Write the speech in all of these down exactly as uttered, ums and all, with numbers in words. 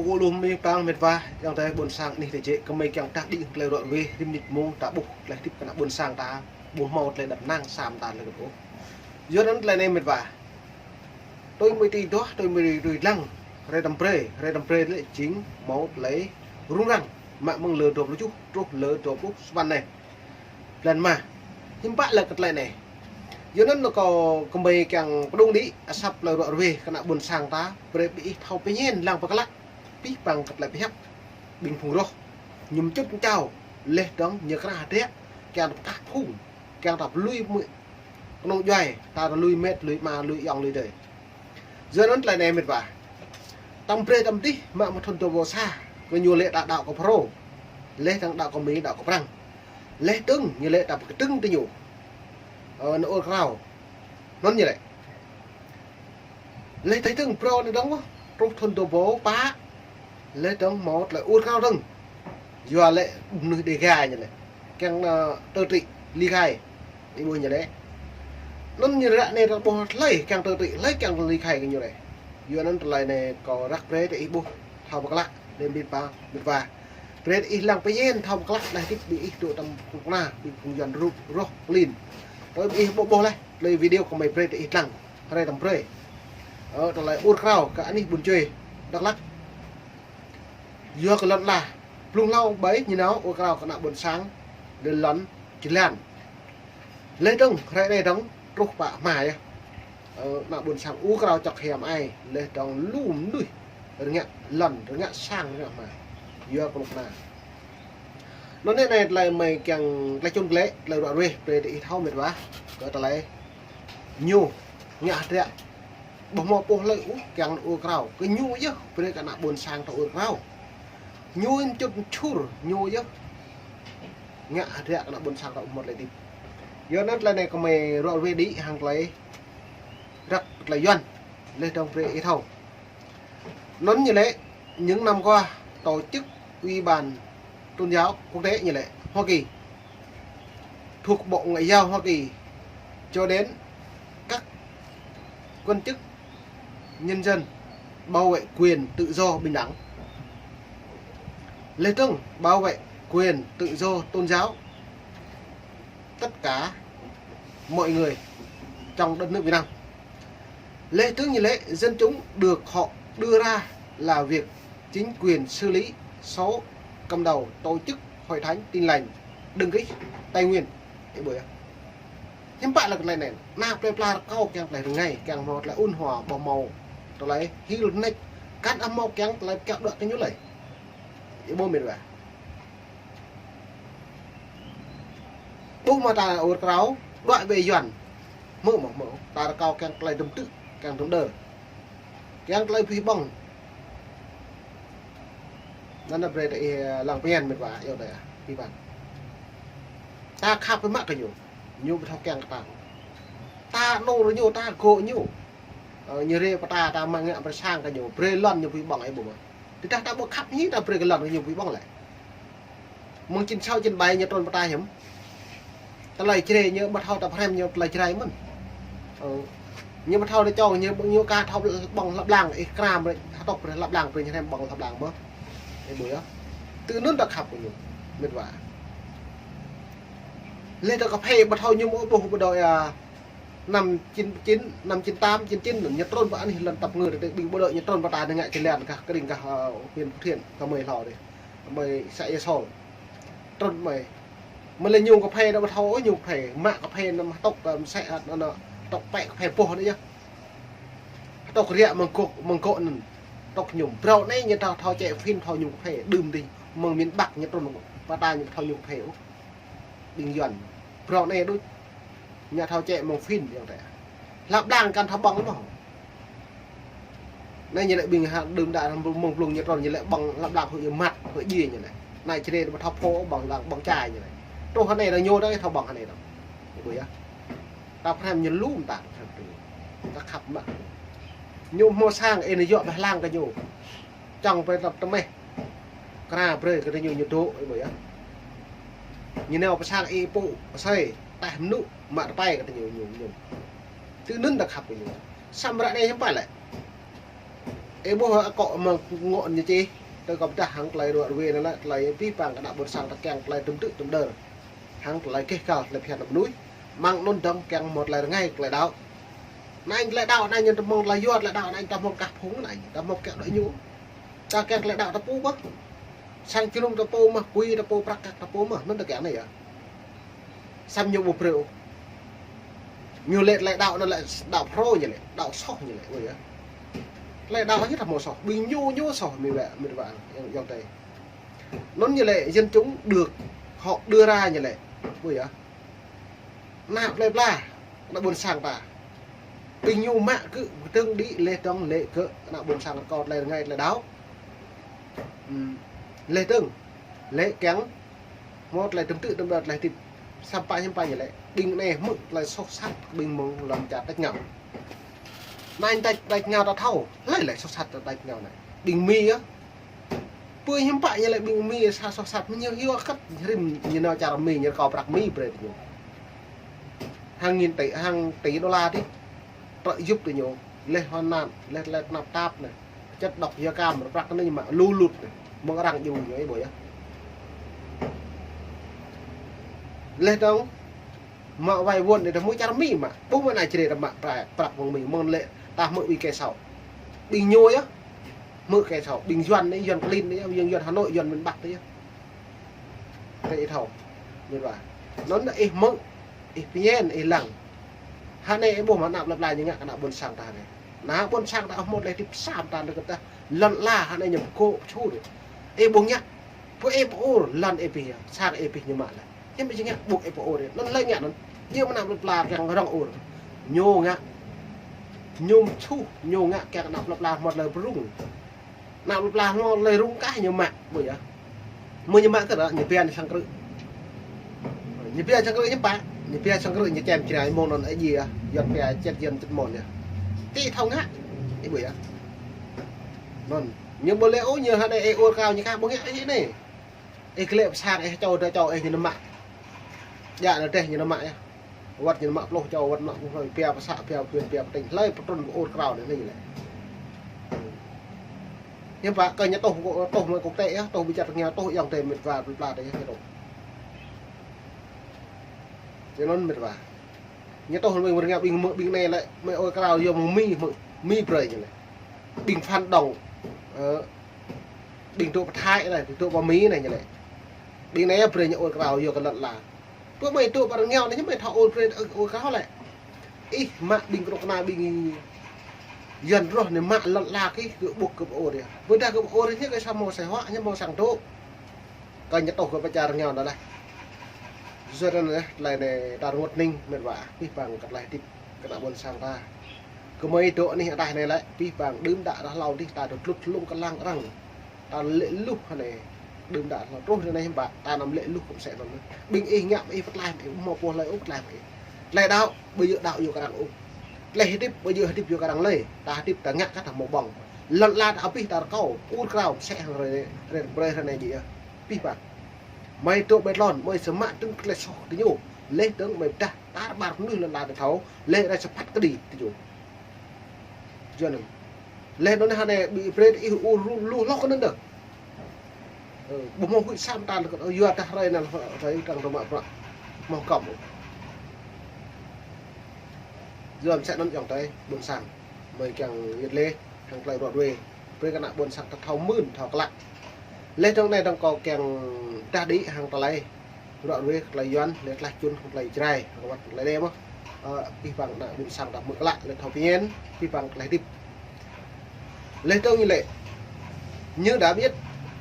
Ơ lu mĭ pang met wa, ayŏng adơi ƀôn sang anih tơjĕ, kơmơi kiăng tah đĭ tơlơi ruă ruê, rĭm mơnit mông ta ƀuh tơlơi hơdip kơ ană ƀôn sang ta, ƀu hmâo tơlơi đăp năng sa mơta tơlơi gơ̆p ôh. Yua anŭn tơlơi anai met wa. Tui mơi tui duah, tui mơi tui lăng, hrơi tơm brơi, hrơi tơm brơi lĕ jing hmâo tơlơi rŭng răng, mă mơ̆ng lơ dua pluh tơjuh truh lơ dua pluh sapăn anai. Blan ma. Hiư̆m pă lĕ kơ tơlơi anai. Yua anŭn kâo kơmơi kiăng pơdŏng đĭ asăp tơlơi ruă ruê kơ ană ƀôn sang ta, brơi ƀing ih thâo pơñen lăng pơklă, pih pang kơ tơlơi pơhiăp ƀing phung roh. Ñu mčŭt mčao, laih dơ̆ng ñu krah hơdră, kiăng ta pơkah phung, kiăng ta pơlui mơ̆ kơnung djuai, ta lui met, lui ama, lui ayŏng, lui adơi. Yua anŭn tơlơi anai met wa. Tơm brơi tơm dih, mă mơ̆ng thŭn dua ƀâo sa, kơ ñu lĕ ta đaŏ kơ Phrô. Laih dơ̆ng đaŏ kơ Mi, đaŏ kơ Prăng. Laih dơ̆ng ñu lĕ ta pơkơdơ̆ng tơ ñu. Ơ, ană ur krao. Anŭn ñu lĕ. Laih tơdơ̆ng Phrô anai dơ̆ng wơ̆t, truh thŭn dua ƀâo pă, laih dơ̆ng hmâo tơlơi ur krao dơ̆ng. Yua lĕ mơnuih Đêga ñu lĕ. Kiăng, ơ, tơ trĭ, ly khai. Ih ƀuh ñu lĕ. Anŭn ñu ră anai ră ƀuh tơlơi kiăng tơ trĭ, tơlơi kiăng ly khai kơ ñu lĕ. Yua anŭn tơlơi anai kâo răk brơi tơ ih ƀuh, thâo pơklă, đêm bin pa, met wa. Brơi ih lăng pơñen thâo pơklă, laih hơdip ƀing ih dŏ tơm kơnuk kơna, ƀing phung Yuan rŭ-, roh klin. Tui ƀing ih ƀuh ƀuh laih, tơlơi video kơmơi brơi tơ ih lăng. Hrơi tơm brơi. Ơ, tơlơi ur krao kơ anih ƀun čuê Đăk Lăk. Yua kơ lŏn ala. Blung hlâo ƀai ñu nao ur krao kơ ană ƀôn sang. Lĕ lŏn jơlan. Laih dơ̆ng, hrơi anai dơ̆ng, truh pă hma yơh. Ơ, ană ƀôn sang ur krao čŏk hiam ai. Laih dơ̆ng lu mơnuih. Rơngiă lŏn, rơngiă sang, rơngiă hma. Yua kơnuk kơna. Anŭn anai tơlơi mơi kiăng tơlơi čun glĕ, tơlơi ruă ruê, brơi tơ ih thâo met wa. Kơ tơlơi ñu ngă hơdră. Ƀu hmâo pô hlơi ôh kiăng ur krao. Kơ ñu yơh, brơi kơ ană ƀôn sang ta ur krao. Ñu mčŭt mčhur, ñu yơh. Ngă hơdră kơ ană ƀôn sang ta ƀu hmâo tơlơi hơdip. Yua anŭn tơlơi anai kơmơi ruă ruê đĭ hăng tơlơi răk tơlơi Yuan. Laih dơ̆ng brơi ih thâo. Anŭn ñu lĕ, những năm qua, tổ chức Ủy ban Tôn giáo Quốc tế ñu lĕ, Hoa Kỳ, thuộc Bộ Ngoại giao Hoa Kỳ, cho đến các quan chức nhân dân bảo vệ quyền tự do bình đẳng. Laih dơ̆ng, bảo vệ quyền tự do tôn giáo, tất cả mọi người trong đất nước Việt Nam. Laih dơ̆ng ñu lĕ dân chúng được họ đưa ra là việc chính quyền xử lý số cầm đầu tổ chức Hội Thánh Tin Lành Đấng Christ Tây Nguyên. Ih ƀuh yơh. Hiư̆m pă lĕ kơ tơlơi anai. Ană plơi pla rơkâo kiăng tơlơi rơngai, kiăng hmâo tơlơi ôn hòa, ƀu hmâo tơlơi hil rơnĕč. Kăn ăh hmâo kiăng tơlơi kiăng đuaĭ kơ ñu lơi. Ih ƀuh met wa. Ƀuh mơ̆ ta ur krao, đuaĭ ƀơi Yuan. Hmư̆ mơ̆, hmư̆. Ta rơkâo kiăng tơlơi dơ̆m tư̆, kiăng dơ̆m đơ. Kiăng tơlơi pih ƀơ̆ng. Anŭn anai brơi tơ ih lăng pơñen met wa, yua tơ ih pih ƀơ̆ng. Ta khăp pơmă kơ ñu. Ñu ƀu thâo kiăng kơ ta. Ta nô rơ ñu, ta gŏ ñu. Ơ, ñu rê pơta ta mă ngă pơsang kơ ñu. Brơi lŏn ñu pih ƀơ̆ng ih ƀuh mơ̆. Tơdah ta ƀu khăp ñu, ta brơi kơ lŏn kơ ñu pih ƀơ̆ng lĕ. Mơ̆ng chín sáu chín bảy ñu trŭn pơta hiư̆m. Tơlơi Jrai ñu ƀu thâo ta phrem ñu tơlơi Jrai mơ̆n. Ơ. Ñu ƀu thâo ta čô ñu, ñu ka thâo ƀơ̆ng hlăp lăng, ih kram brơi, hơtŏk brơi hlăp lăng, brơi ñu hrem ƀơ̆ng hlăp lăng mơ̆. Ih ƀuh yơh. Tui anŭn ta khăp kơ ñu. Met wa. Laih ta kơ phê ƀu thâo ñu mơ̆ ƀuh ƀu đôč yơh. Năm chín chín, năm chín tám, chín chín, ñu trŭn pơ anih lŏn tăp ngơ, tơ ƀing bộ đội ñu trŭn pơ ta ngă jơlan gah, kơđing gah, ơ, huyện Phú Thiện, kơ mơi hlâo dih. Mơi xã Ia Sol. Trŭn mơi. Mơi lĕ ñu kơ phê, ñu ƀu thâo ôh ñu kơ phê. Mă kơ phê, năm hơtŏk, ơ, msĕ, ơ, anŭn, hơtŏk pĕ kơ phê boh anŭn yơh. Hơtŏk rơiă mơ̆ng gŏ, mơ̆ng gŏ anŭn. Hơtŏk ñu. Phrâo anai ñu thâo, thâo čĕ phim, thâo ñu kơ phê. Đưm dih. Mơ̆ng miền Bắc ñu trŭn pơ ta ñu thâo ñu kơ phê ôh. Ƀing Yuan. Phrâo anai đôč. Ñu thâo čĕ mơ̆ng phim yơh tơ. Hlăp lăng kăn thâo ƀơ̆ng mơ̆. Anai ñu lĕ ƀing ha đưm đă mơ̆ng blung ñu trŭn ñu lĕ ƀơ̆ng hlăp lăng huĭ măt, huĭ djiê ñu lĕ. Anai Jrai ƀu thâo phô ƀơ̆ng lăng ƀơ̆ng čai ñu lĕ. Truh hơnai dơ̆ng ñu dơ̆ng thâo ƀơ̆ng hơnai dơ̆ng. Ih ƀuh yơh. Ta phrem ñu lŏm ta, phrem tui. Ta khăp mă. Ñu hmâo sang ih nao yua ƀơi lăng kơ ñu. Čang brơi tơlơi tơmeh. Kra brơi kơ ñu ñu dŏ, ih ƀuh yơh. Ñu nao pơ sang ih pô, asơi, tah mơnŭ, mă tơpai kơ ñu, ñu, ñu. Tui anŭn ta khăp kơ ñu. Samơ̆ ră anai hiư̆m pă lĕ. Ih ƀuh akŏ mơ̆ng ngŏ ñu čih, tơ kâo pơdah hăng tơlơi ruă ruê anŭn lĕ, tơlơi abih bang kơ ană ƀôn sang ta kiăng tơlơi tơm tư̆ tơm đơr. Hăng tơlơi keh kal tơlơi phiăn mơnuih, mơ̆ng anŭn dơ̆ng kiăng hmâo tơlơi rơngai tơlơi đaŏ. Anai tơlơi đaŏ anai ñu tơ mơ̆ng tơlơi yua tơlơi đaŏ anai ta hmâo kah phung anai, ta hmâo kiăng đuaĭ ñu. Ta kiăng tơlơi đaŏ ta pô mơ̆n. Sang jơnum ta pô mơ̆n, kui ta pô, prăk kăk ta pô mơ̆n, anŭn ta kiăng anai yơh. Samơ̆ ñu ƀu brơi ôh. Ñu lĕ tơlơi đaŏ anŭn lĕ đaŏ phrâo ñu lĕ, đaŏ soh ñu lĕ, ƀuh yơh. Tơlơi đaŏ hiư̆m ta hmâo soh, ƀing ñu, ñu soh mĭt wa, mĭt wa, ayŏng, ayŏng adơi. Anŭn ñu lĕ dân chúng được họ đưa ra ñu lĕ, ƀuh yơh. Ană plơi pla, ană ƀôn sang ta. Ƀing ñu mă kơ pơdơ̆ng đĭ laih dơ̆ng lĕ kơ ană ƀôn sang ta kơ tơlơi rơngai tơlơi đaŏ. Ừm, laih dơ̆ng lĕ kiăng hmâo tơlơi tơm tư̆ tơm đơr tơlơi hơdip. Samơ̆ hiư̆m pă ñu lĕ, ƀing anai hmư̆ tơlơi soh sat ƀing mơ̆ng lŏn čar tač rơngiao. Anai tač, tač rơngiao ta thâo, hlơi lĕ soh sat tač rơngiao anai. Ƀing Mi yơh. Pơ hiư̆m pă ñu lĕ ƀing Mi sa soh sat mơ̆n ñu hyu kăt rĭm ñu nao čar Mi ñu rơkâo prăk Mi brơi tơ ñu. Hàng nghìn tỷ, hàng tỷ đô la dih. Prăk yŭp tơ ñu. Laih hơnăn, laih, laih tơnap tap anai. Chất độc da cam, prăk anai ñu mă lu lut anai. Mơ̆ng arăng djru ñu ih ƀuh yơh. Laih dơ̆ng mă wai wơ̆n anai ta hmư̆ čar Mi mă. Ƀuh mơ̆ng anai črê ta mă prăk, prăk mơ̆ng Mi, mơ̆ng lĕ ta hmư̆ ƀing kơ sâo. Ƀing ñu yơh. Hmư̆ kơ sâo, ƀing Yuan anai, Yuan klin anai, ƀing Yuan Hà Nội, Yuan miền Bắc anai yơh. Tơ ih thâo. Mĭt wa. Anŭn ih hmư̆, ih pơñen, ih lăng. Hơnai ih ƀuh mơ̆n ană plơi pla ñu ngă kơ ană ƀôn sang ta anai. Ană ƀôn sang ta hmâo tơlơi hơdip sa mơta tơlơi kơ ta. Lŏn ala hơnai ñu pơkŏ pơčŭr. Ih ƀuh ngă. Pơ ih pơur lŏn ih pih, sang ih pih ñu mă lĕ. Hiư̆m ƀing ñu ngă ƀuh ih pơur. Anŭn hlơi ngă anŭn. Ñu mơ̆n ană plơi pla kiăng rŏng ur. Ñu ngă. Ñu mơsuh, ñu ngă kiăng ană plơi pla hmâo tơlơi pơrŭng. Ană plơi pla hmâo tơlơi rŭng kah ñu mă, ƀuh yơh. Mơ̆ ñu mă kơ ră, ñu pia ñu sang krư̆. Ñu pia sang krư̆ ñu pă, ñu pia sang krư̆ ñu čem črâo mơ̆ng anŭn ih djai yơh, Yuan pia čet Yuan čet mơ̆n yơh. Ti thâo ngă, ih ƀuh yơh. Anŭn, ñu ƀu lĕ ôh, ñu hơnai ih ur krao ñu kah ƀu ngă ih anai. Ih glaĭ pơ sang ih čô, tơ čô ih ñu nao mă. Djă anai dêh ñu nao mă yơh. Wơ̆t ñu nao mă pluh čô, wơ̆t nao mă pluh hlơi, pia pơ să, pia pơ huyện, pia pơ tỉnh, hlơi pơtrŭn pơur krao anai ñu lĕ. Hiư̆m pă kơ ñu tuh, tuh mơ̆ng quốc tế yơh, tuh ƀing čar rơngiao, tuh ayŏng adơi mĭt wa plơi pla adih yơh, ñu tuh. Tui anŭn mĭt wa. Ñu tuh mơ̆ng rơngiao ƀing mơ̆, ƀing anai lĕ, mơ̆ ur krao yua mơ̆ng Mi, mơ̆ Mi brơi ñu lĕ. Ƀing phản động, ơ, ƀing dŏ pơ Thái anai, ƀing dŏ pơ Mi anai ñu lĕ. Ƀing anai brơi ñu ur krao yua kơ lŏn ala. Pơ mơi dŏ pơ rơngiao anai ñu mơi thâo ur brơi, ơ, ur krao lĕ. Ih mă ƀing kơnuk kơna ƀing Yuan rŏh anai mă lŏn ala kih kơ ƀuh kơ pơur yơh. Ƀôdah kơ pơur yơh kơ sa hmâo asơi huă, ñu hmâo sang dŏ. Kơ ñu tuh kơ pơ čar rơngiao anŭn laih. Yua anŭn laih, tơlơi anai ta rơngot hning, mĭt wa, abih bang kơ tơlơi hơdip kơ ană ƀôn sang ta. Gơmơi dŏ anih ataih anai lĕ, abih bang đưm đă ră hlâo dih ta dŏ tlŭt tlŭng kơ lăng arăng. Ta lĕ luh hơnai, đưm đă hlâo truh anai hiư̆m pă, ta anăm lĕ luh kơ mơsĕ anŭn. Ƀing ih ngă mă ih pơtlaih mă ih, hmâo pô hlơi ôh pơtlaih mă ih. Tơlơi đaŏ, ƀu djơ̆ đaŏ yua kơ arăng ôh. Tơlơi hơdip, ƀu djơ̆ hơdip yua kơ arăng lơi. Ta hơdip ta ngă kơ ta hmâo ƀơ̆ng. Lŏn ala ta abih ta rơkâo, ur krao, mơsĕ hăng hrơi, hrơi, hrơi, hrơi anai djơ̆ yơh. Abih bang. Mơi dŏ ƀơi tlôn, mơi sơmă dơ̆ng tơlơi soh tơ ñu. Laih dơ̆ng mơi pơdah, tar ƀar mơnuih lŏn ala ta thâo, laih rai sa phat kơđi tơ ñu. Yua anŭn. Laih anŭn hơnai ƀing brơi ih ur lu, lu hloh kơ anŭn dơ̆ng. Ơ, ƀu hmâo huĭ sa mơta kơ, ơ, yua dah hrơi anŭn, hrơi arăng dŏ mă bruă. Hmâo kŏm. Yua mơsĕ anŭn ayŏng adơi, ƀôn sang. Mơi kiăng yơh lĕ, hăng tơlơi ruă ruê. Brơi kơ ană ƀôn sang ta thâo mưn, thâo klă. Laih dơ̆ng anai dơ̆ng kâo kiăng dah đĭ hăng tơlơi ruă ruê kơ tơlơi Yuan, lĕ tơlơi čun, kơ tơlơi Jrai, hăng wơ̆t tơlơi anai mơ̆n. Ơ, abih bang ană ƀôn sang ta hmư̆ klă, lĕ thâo pơñen, abih bang tơlơi hơdip. Laih dơ̆ng ñu lĕ, như đã biết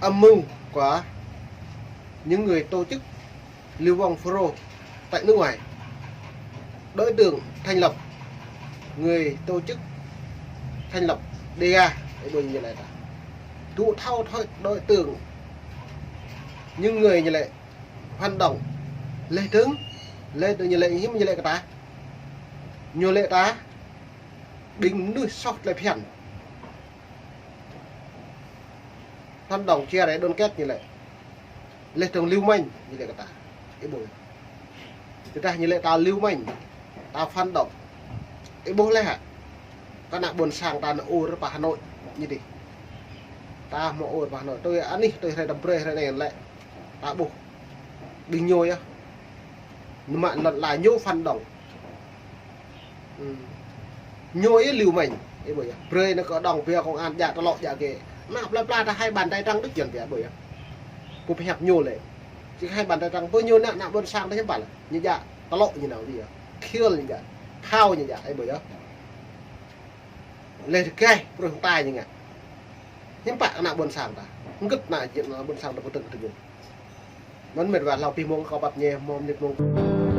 âm mưu của những người tổ chức lưu vong FULRO tại nước ngoài. Đối tượng thành lập, người tổ chức thành lập Đêga, ơ, ƀu ñu lĕ ta. Dŏ thâo thâo đối tượng, những người ñu lĕ phản động, laih dơ̆ng, laih dơ̆ng ñu lĕ hiư̆m ñu lĕ kơ ta. Ñu lĕ ta, ƀing mơnuih soh tơlơi phiăn. Phản động chia rẽ đoàn kết ñu lĕ. Laih dơ̆ng lưu manh ñu lĕ kơ ta. Ih ƀuh. Tơdah ñu lĕ ta lưu manh, ta phản động. Ih ƀuh laih hă. Kơ ană ƀôn sang ta nao ur pơ Hà Nội. Ñu dih. Ta hmâo ôr bah anŭn. Tui anih, tui hrơi đăm brơi hrơi anai lĕ. Ta ƀuh. Ƀing ñu yơh. Nơmă lŏn ala ñu phản động. Ừm. Ñu yơh liu mĕnh. Ih ƀuh yơh. Brơi anŭn kơ đŏng pia công an djă tơlŏ djă kơ. Ană pla pla ta hai bàn tay trắng đôč jăn pia ƀuh yơh. Pô pơhiăp ñu lĕ. Či hai bàn tay trắng. Pô ñu ană, ană ƀôn sang ta hiư̆m pă lĕ. Ñu djă tơlŏ ñu nao dih yơh. Khiêl ñu djă. Thâo ñu djă. Ih ƀuh yơh. Leh rơgeh, pruih hơtai ñu ngă. Hiư̆m pă ană ƀôn sang ta. Hơget ană, ană ƀôn sang ta pơtơ̆ng tơ ñu. Mơ̆n mĕt wa hlâo pih mông kâo pap ñe, mơ̆n mơnit mông.